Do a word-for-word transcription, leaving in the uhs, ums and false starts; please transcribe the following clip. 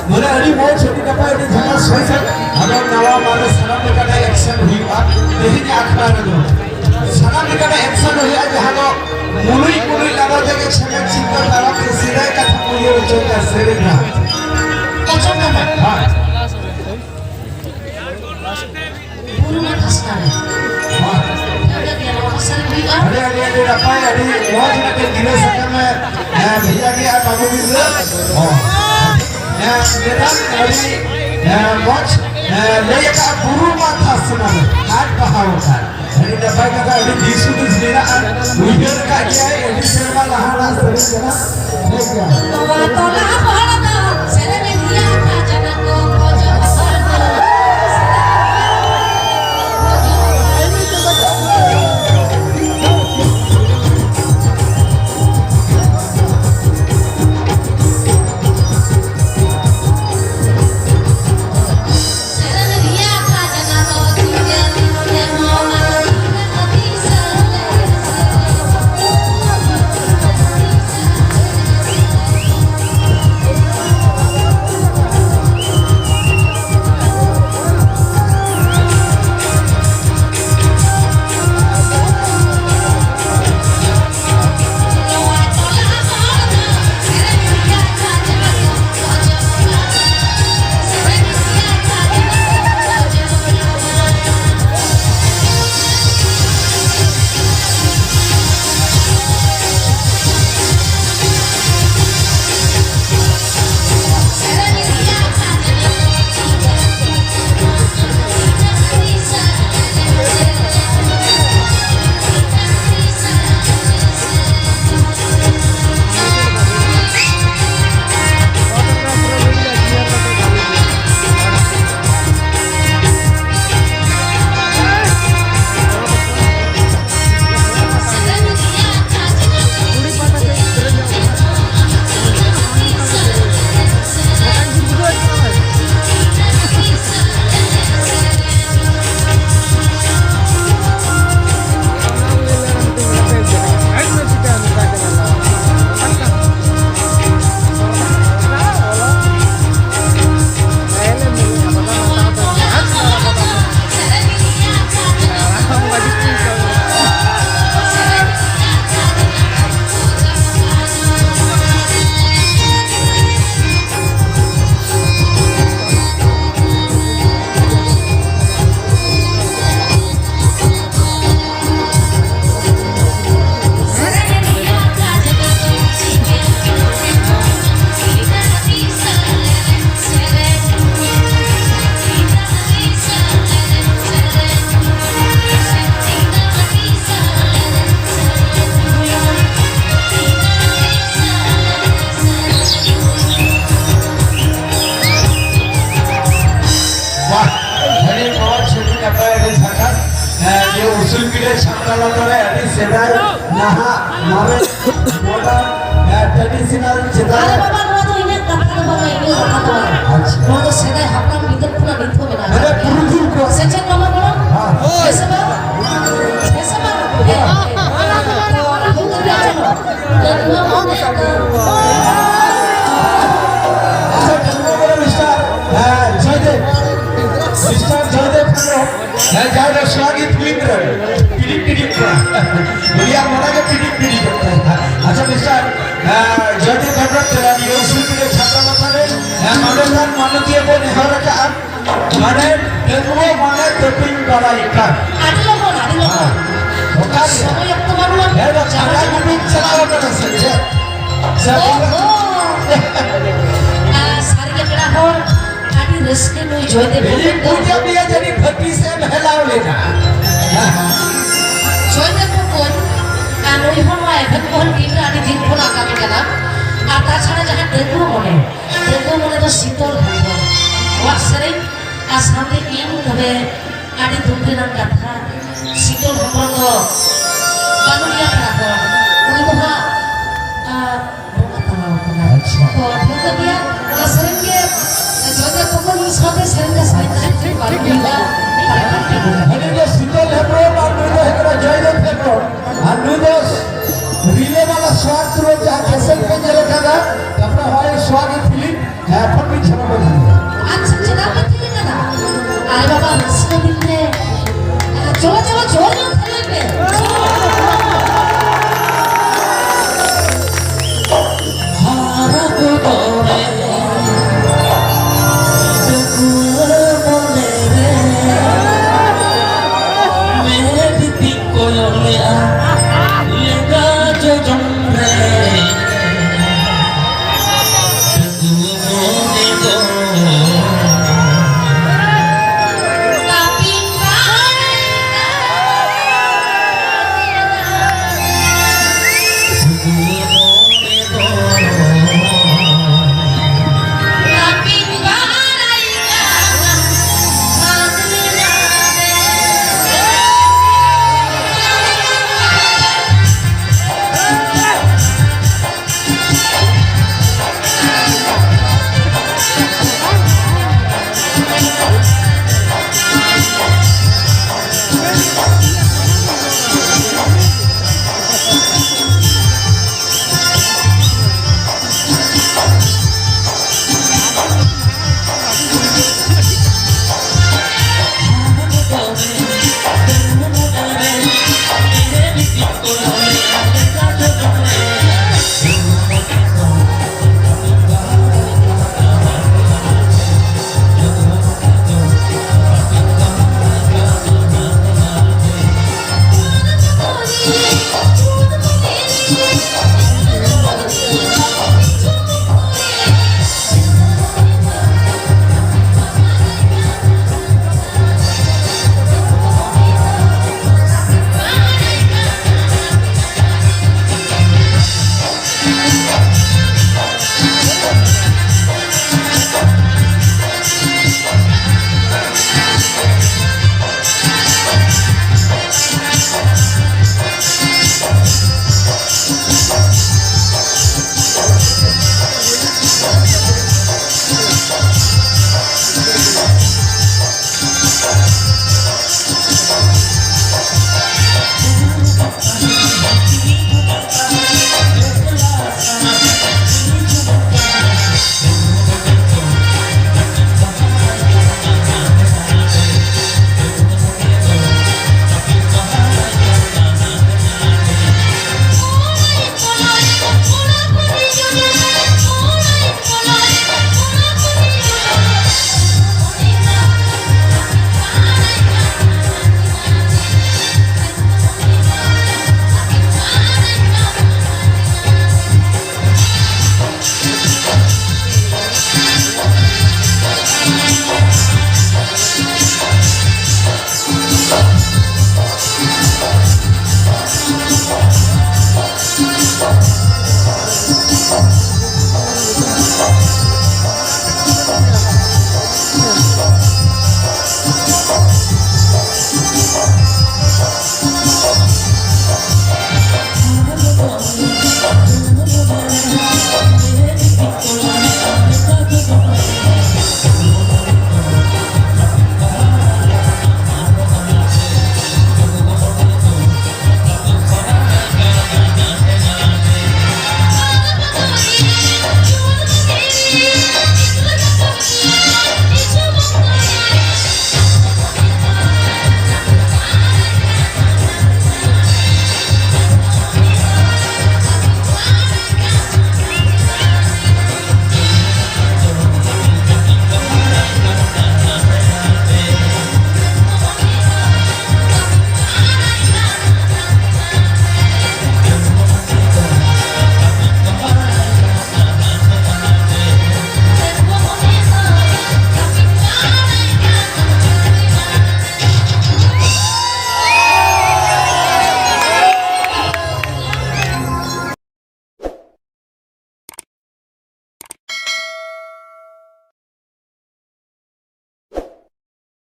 ᱵᱚᱞᱮ ᱟᱹᱰᱤ ᱢᱚᱡᱽ, ᱟᱹᱰᱤ ᱱᱟᱯᱟᱭ, ᱟᱹᱰᱤ ᱡᱷᱟᱠᱟᱥ ᱦᱩᱭ ᱠᱟᱱᱟ᱾ ᱟᱫᱚ ᱱᱟᱣᱟ ᱢᱟᱨᱮ ᱥᱟᱱᱟᱢ ᱞᱮᱠᱟᱱᱟᱜ ᱮᱠᱥᱮᱱ ᱦᱩᱭᱩᱜᱼᱟ ᱛᱮᱦᱮᱧᱟᱜ ᱟᱠᱷᱲᱟ ᱨᱮᱫᱚ᱾ ᱥᱟᱱᱟᱢ ᱞᱮᱠᱟᱱᱟᱜ ᱮᱠᱥᱮᱱ ᱦᱩᱭᱩᱜᱼᱟ, ᱡᱟᱦᱟᱸ ᱫᱚ ᱢᱩᱞᱩᱡ ᱢᱩᱞᱩᱡ ᱞᱟᱜᱟᱣ ᱛᱮᱜᱮ ᱪᱷᱮᱢᱮᱠ ᱪᱤᱱᱛᱟᱹ ᱛᱟᱞᱟᱛᱮ ᱥᱮᱫᱟᱭ ᱠᱟᱛᱷᱟ ᱠᱚ ᱩᱭᱦᱟᱹᱨ ᱦᱚᱪᱚᱭᱮᱫᱟ ᱥᱮᱨᱮᱧ ᱨᱮ᱾ ᱚᱪᱚᱜ ᱠᱟᱱᱟ᱾ ᱦᱳᱭ᱾ ᱵᱩᱨᱩ ᱢᱟ ᱫᱷᱟᱥᱱᱟ ᱨᱮ᱾ ᱦᱳᱭ᱾ ᱴᱷᱟᱹᱣᱠᱟᱹ ᱜᱮᱭᱟ, ᱱᱚᱣᱟ ᱦᱚᱸ ᱥᱟᱹᱨᱤ ᱦᱩᱭᱩᱜᱼᱟ᱾ ᱟᱹᱰᱤ, ᱟᱹᱰᱤ, ᱟᱹᱰᱤ ᱱᱟᱯᱟᱭ, ᱟᱹᱰᱤ ᱢᱚᱡᱽ ᱢᱤᱫᱴᱮᱱ ᱜᱤᱨᱟᱹ ᱥᱟᱠᱟᱢ ᱮ, ᱮ, ᱵᱷᱮᱡᱟ ᱠᱮᱜᱼᱟ ᱵᱟᱹᱵᱩ ᱜᱤᱫᱽᱨᱟᱹ᱾ ᱦᱳᱭ᱾ ᱮ, ᱢᱮᱰᱟᱢ, ᱟᱹᱰᱤ, ᱮ, ᱢᱚᱡᱽ, ᱮ, ᱞᱟᱹᱭ ᱟᱠᱟᱫ ᱵᱩᱨᱩ ᱢᱟ ᱫᱷᱟᱥᱱᱟ ᱨᱮ, ᱟᱡ ᱵᱟᱦᱟ ᱟᱠᱟᱱ᱾ ᱟᱹᱰᱤ ᱱᱟᱯᱟᱭ ᱠᱟᱛᱷᱟ, ᱟᱹᱰᱤ ᱫᱤᱥ ᱦᱩᱫᱤᱥ ᱢᱮᱱᱟᱜᱼᱟ, ᱩᱭᱦᱟᱹᱨ ᱠᱟᱜ ᱜᱮᱭᱟᱭ, ᱟᱹᱰᱤ ᱥᱮᱨᱢᱟ ᱞᱟᱦᱟ ᱨᱮᱱᱟᱜ ᱥᱮᱨᱮᱧ ᱠᱟᱱᱟ᱾ ᱴᱷᱤᱠ ᱜᱮᱭᱟ᱾ ᱱᱚᱣᱟ ᱴᱚᱞᱟ ᱯᱟᱲᱟ ᱫᱚ ᱥᱮᱨᱮᱧ ᱨᱮᱭᱟᱜ ᱠᱷᱟᱡᱟᱱᱟ ᱠᱚ ᱠᱷᱚᱡᱚᱜ ᱠᱟᱱᱟ᱾ ᱯᱤᱲᱦᱤ ᱪᱷᱟᱯᱨᱟ ᱞᱟᱛᱟᱨ ᱨᱮ ᱟᱹᱰᱤ ᱥᱮᱫᱟᱭ, ᱱᱟᱦᱟᱜ, ᱢᱟᱨᱮ, modern, ᱮ, traditional ᱪᱮᱛᱟᱱ ᱟᱨᱮ ᱨᱮ ᱵᱟᱵᱟ, ᱱᱚᱣᱟ ᱫᱚ ᱤᱧᱟᱹᱜ ᱠᱟᱛᱷᱟ ᱫᱚ ᱵᱟᱝᱟ, ᱤᱧᱟᱹᱜ ᱠᱟᱛᱷᱟ ᱫᱚ ᱵᱟᱝᱟ᱾ ᱟᱪᱪᱷᱟ᱾ ᱱᱚᱣᱟ ᱫᱚ ᱥᱮᱫᱟᱭ ᱦᱟᱯᱲᱟᱢ ᱵᱤᱫᱟᱹᱞ ᱠᱷᱚᱱᱟᱜ ᱱᱤᱛ ᱦᱚᱸ ᱢᱮᱱᱟᱜᱼᱟ᱾ ᱢᱟᱱᱮ ᱯᱩᱨᱩᱫᱷᱩᱞ ᱠᱚ᱾ ᱥᱮ ᱪᱮᱫ ᱢᱟᱢᱟ ᱜᱚᱲᱚᱢ? ᱦᱮᱸ᱾ ᱦᱮᱸ ᱥᱮ ᱵᱟᱝ? ᱦᱮᱸ ᱥᱮ ᱵᱟᱝ? ᱦᱮᱸ, ᱦᱮᱸ᱾ ᱚᱱᱟ ᱫᱚ ᱵᱟᱝ, ᱚᱱᱟ ᱫᱚ ᱵᱟᱝ᱾ ᱟᱪᱪᱷᱟ, ᱰᱟᱹᱝᱜᱩᱣᱟᱹ ᱠᱚᱲᱟ ᱢᱤᱥᱴᱟᱨ, ᱦᱮᱸ, ᱡᱚᱭᱫᱮᱵ᱾ ᱢᱤᱥᱴᱟᱨ ᱡᱚᱭᱫᱮᱵ ᱦᱮᱢᱵᱨᱚᱢ᱾ ᱦᱮᱸ, ᱡᱟᱦᱟᱸᱭ ᱫᱚ ᱥᱣᱟᱜᱤ film ᱨᱮᱱ ᱯᱤᱰᱤᱠ ᱯᱤᱰᱤᱠ ᱠᱚᱲᱟ᱾ ᱩᱱᱤᱭᱟᱜ ᱢᱚᱱᱮ ᱜᱮ ᱯᱤᱰᱤᱠ ᱯᱤᱰᱤᱠ ᱠᱚᱜ ᱛᱟᱭᱟ᱾ ᱟᱪᱪᱷᱟ, ᱢᱤᱥᱴᱟᱨ, ᱮ, ᱡᱚᱭᱫᱮᱵ ᱦᱮᱢᱵᱨᱚᱢ ᱛᱮᱞᱟ ᱱᱤᱭᱟᱹ ᱩᱥᱩᱞ ᱯᱤᱸᱰᱟᱹ ᱪᱷᱟᱛᱨᱟ ᱵᱟᱛᱷᱟ ᱨᱮᱱ, ᱮ, ᱢᱟᱱᱚᱛᱟᱱ ᱢᱟᱱᱚᱛᱤᱭᱟᱹ ᱠᱚ ᱱᱮᱦᱚᱨ ᱟᱠᱟᱫᱼᱟ, ᱢᱟᱱᱮ, ᱰᱟᱺᱜᱩᱣᱟᱹ ᱢᱟᱱᱮ ᱛᱟᱹᱯᱤᱧ ᱵᱟᱲᱟᱭ ᱠᱟᱱ᱾ ᱟᱹᱰᱤ ᱞᱚᱜᱚᱱ, ᱟᱹᱰᱤ ᱞᱚᱜᱚᱱ᱾ ᱦᱮᱸ, ᱚᱠᱟ ᱨᱮ? ᱥᱚᱢᱚᱭ ᱚᱠᱛᱚ ᱵᱟᱹᱱᱩᱜᱼᱟ᱾ ᱦᱮᱸ, ᱫᱚ ᱪᱟᱞᱟᱣ ᱠᱟᱱᱟ ᱥᱮ ᱪᱮᱫ? ᱥᱮ ᱚ, ᱵᱚᱞᱮ ᱚ᱾ ᱟᱨ ᱥᱟᱹᱨᱤᱜᱮ ᱯᱮᱲᱟ ᱦᱚᱲ, ᱟᱹᱰᱤ ᱨᱟᱹᱥᱠᱟᱹ ᱱᱩᱭ ᱡᱚᱭᱫᱮᱵ ᱤᱧ ᱵᱚᱠᱚᱧ ᱫᱚ᱾ ᱵᱩᱡᱮᱫ ᱢᱮᱭᱟ ᱡᱟᱹᱱᱤᱡ ᱵᱷᱟᱹᱴᱤ ᱥᱮᱫ ᱮᱢ ᱦᱮᱞᱟᱣ ᱞᱮᱱᱟ᱾ ᱡᱚᱭᱫᱮᱵ ᱵᱚᱠᱚᱧ, ᱟᱨ ᱱᱩᱭ ᱦᱚᱸ ᱱᱚᱣᱟ ᱮᱵᱷᱮᱱ ᱢᱳᱦᱚᱱ team ᱨᱮ ᱟᱹᱰᱤ ᱫᱤᱱ ᱠᱷᱚᱱᱟᱜ ᱠᱟᱹᱢᱤ ᱠᱟᱱᱟ᱾ ᱟᱨ ᱛᱟᱪᱷᱟᱲᱟ ᱡᱟᱦᱟᱸ ᱰᱟᱺᱜᱩᱣᱟᱹ ᱢᱚᱱᱮ, ᱰᱟᱺᱜᱩᱣᱟᱹ ᱢᱚᱱᱮ ᱫᱚ ᱥᱤᱛᱚᱞ ᱦᱮᱢᱵᱨᱚᱢ᱾ ᱱᱚᱣᱟ ᱥᱮᱨᱮᱧ ᱟᱨ ᱥᱟᱶᱛᱮ ᱤᱧ ᱛᱚᱵᱮ ᱟᱹᱰᱤ ᱫᱩᱠ ᱨᱮᱱᱟᱜ ᱠᱟᱛᱷᱟ, ᱥᱤᱛᱚᱞ ᱦᱮᱢᱵᱨᱚᱢ ᱫᱚ ᱵᱟᱹᱱᱩᱜ ᱮᱭᱟ ᱯᱮᱲᱟ ᱦᱚᱲ᱾ ᱩᱱᱤ ᱫᱚ ᱦᱟᱸᱜ, ᱟᱸ, ᱵᱚᱸᱜᱟ ᱛᱟᱞᱟ ᱟᱠᱟᱱᱟ᱾ ᱟᱪᱪᱷᱟ᱾ ᱛᱚ, ᱴᱷᱤᱠᱟᱹ ᱜᱮᱭᱟ, ᱚᱱᱟ ᱥᱮᱨᱮᱧ ᱜᱮ ᱡᱚᱭᱫᱮᱵ ᱵᱚᱠᱚᱧ ᱥᱟᱶᱛᱮ ᱥᱮᱨᱮᱧ ᱫᱚ ᱥᱮᱨᱮᱧ ᱫᱚ ᱵᱟᱝ ᱦᱩᱭᱩᱜᱼᱟ᱾ ᱩᱱᱤ ᱫᱚ ᱥᱤᱛᱚᱞ ᱦᱮᱢᱵᱨᱚᱢ ᱟᱨ ᱱᱩᱭ ᱫᱚ ᱦᱩᱭᱩᱜ ᱠᱟᱱᱟ ᱡᱚᱭᱫᱮᱵ ᱦᱮᱢᱵᱨᱚᱢ᱾ ᱟᱨ ᱱᱩᱭ ᱫᱚ relay ᱵᱟᱞᱟ ᱥᱣᱟᱜ ᱛᱩᱨᱟᱹ ᱡᱟᱦᱟᱸ cassette ᱯᱮ ᱧᱮᱞ ᱟᱠᱟᱫᱟ, ᱛᱟᱯᱚᱨᱮ ᱦᱚᱸᱜᱼᱚᱭ ᱥᱣᱟᱜ ᱜᱮ ᱯᱷᱤᱞᱤᱢ, ᱦᱮᱸ, ᱯᱚᱱᱰᱤᱛ ᱡᱷᱟᱱᱚ ᱵᱟᱹᱡᱩ᱾ ᱟᱪᱪᱷᱟ, ᱪᱮᱫᱟᱜ ᱯᱮ ᱛᱷᱤᱨ ᱠᱟᱱᱟ? ᱟᱨᱮ ᱵᱟᱵᱟ, ᱨᱟᱹᱥᱠᱟᱹ ᱫᱤᱱ ᱨᱮ, ᱪᱚᱞᱚ, ᱪᱚᱞᱚ, ᱡᱳᱨ ᱧᱚᱜ ᱛᱷᱟᱞᱟᱭ ᱯᱮ᱾ ᱦᱟᱨᱟ ᱠᱚᱫᱚ ᱨᱮ, ᱰᱟᱺᱜᱩᱣᱟᱹ ᱢᱚᱱᱮ ᱨᱮ, ᱢᱮᱫ ᱛᱤᱧ ᱠᱚᱭᱚᱜ ᱞᱮᱜᱼᱟ, ᱞᱮᱸᱜᱟ ᱡᱚᱡᱚᱢ ᱨᱮ᱾ ᱰᱟᱺᱜᱩᱣᱟᱹ ᱢᱚᱱᱮ ᱫᱚ